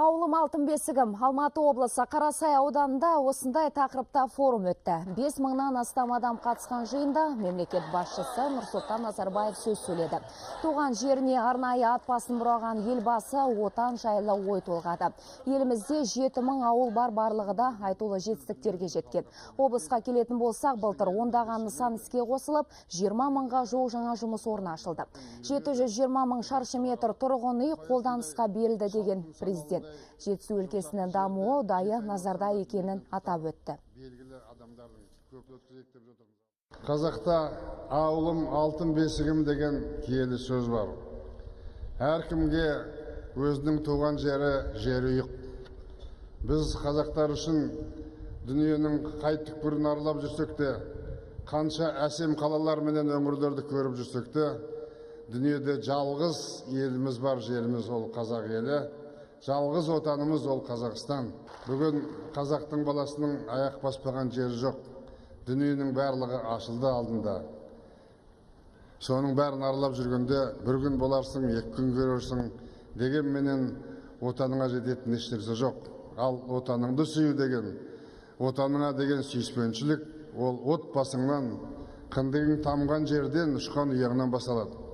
Ауылым алтын бесігім. Алматы облысы Қарасай ауданында осындай тақырыпта форум өтті. 5000-нан астам адам қатысқан жиында мемлекет басшысы Нұрсұлтан Назарбаев сөз сөйледі. Туған жеріне арнайы ат басын бұраған елбасы отан жайлы ой толғады. Елімізде 7000 ауыл бар, барлығы да айтулы жетістіктерге жеткен. Облысқа келетін болсақ, былтыр ондаған нысан іске қосылып, 20 мыңға жуық жаңа жұмыс орны ашылды. 720 мың шаршы метр тұрғын үй қолданысқа берілді деген президент. Жетісу өлкесінің дамуы ұдайы назарда екенін атап өтті. Қазақта ауылым алтын бесігім деген киелі сөз бар. Әркімге өзінің туған жері жер ұйық. Біз қазақтар үшін дүниенің қай түкпірін аралап жүрсек те, қанша әсем қалалар менен өңірлерді көріп жүрсек те, дүниеде жалғыз еліміз бар, жеріміз ол қазақ елі. Жалғыз отанымыз ол Қазақстан. Бүгін қазақтың баласының аяқ баспаған жері жоқ. Дүниенің барлығы ашылды алдында. Соның бәрін аралап жүргенде бір күн боларсың, екі күн көрерсің дегенменен отаныңа жететін ешнәрсе жоқ. Ал отаныңды сүю деген, отаныңа деген сүйіспеншілік, ол отбасыңнан, кіндігің тамған жерден, ұшқан ұяңнан басталады.